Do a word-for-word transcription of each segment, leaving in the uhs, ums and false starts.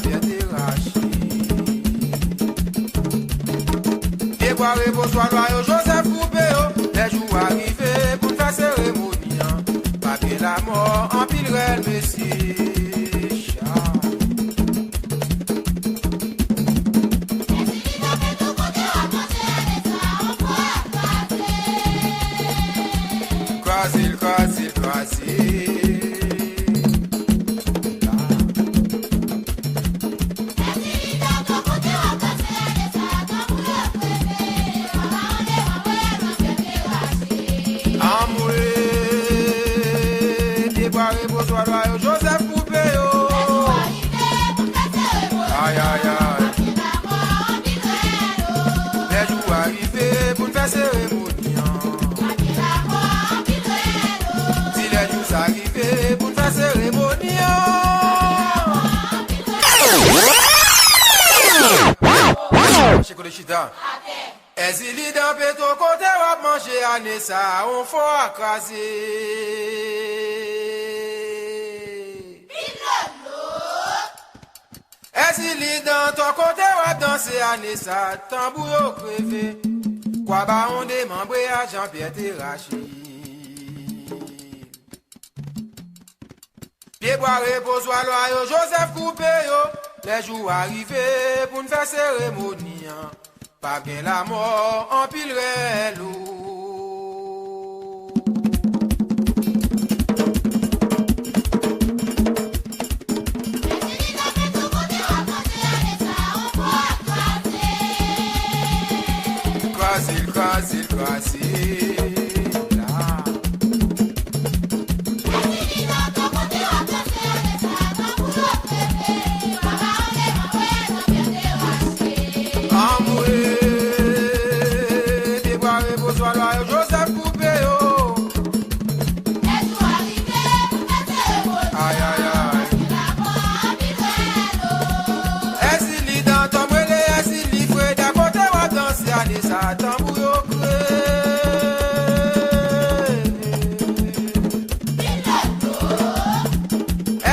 Pyè te rache. Pyebwa repo swa lwa yo, Jozèf koupe yo. Lè jou a rive pou n fè seremoni an. Pa gen lamò, anpil rèl, mesye. Cha. Kraze l, kraze l, kraze l. Anmwe, pyebwa repo swa lwa yo, Jozèf koupe yo. Ay, ay, ay. Lè jou a rive pou n fè seremoni an. Di lè jou sa rive pou n fè seremoni an. Cheko de chita. Èzili dan Petwo, kote w ap manje ane sa a, on fò a kraze. Èzili dan Tò, kote w ap danse ane sa a, tanbou yo kreve. Kwa bawon demanbre a, Jan Pyè te rache. Pyebwa repo swa lwa yo, Jozèf koupe yo. Lè jou a rive pou n fè seremoni an. Pa gen lamò, anpil rèl o. Kraze l, kraze l, kraze l la. Anmwe, pyebwa repo swa lwa yo, Jozèf koupe yo. Ay, ay, ay. Èzili dan Tò, m rele Èzili Freda, kote w ap danse ane sa a, tanbou yo kreve.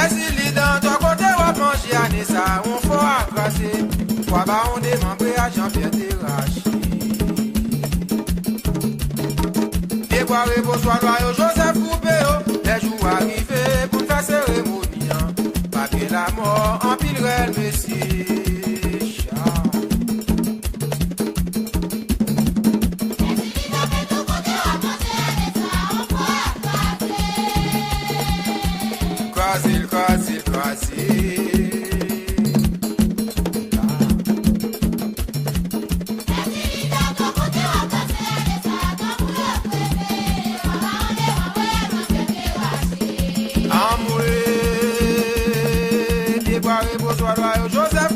Èzili dan Tò, kote w ap manje ane sa a, on fò a kraze. Kwa bawon demanbre a, Jan Pyè te rache. Pyebwa repo swa lwa yo, Jozèf koupe yo. Lè jou a rive pou n fè seremoni an. Pa gen lamò, anpil rèl, mesye. Cha. Kraze l, kraze l, kraze l. Anmwe, pyebwa repo swa lwa yo, Jozèf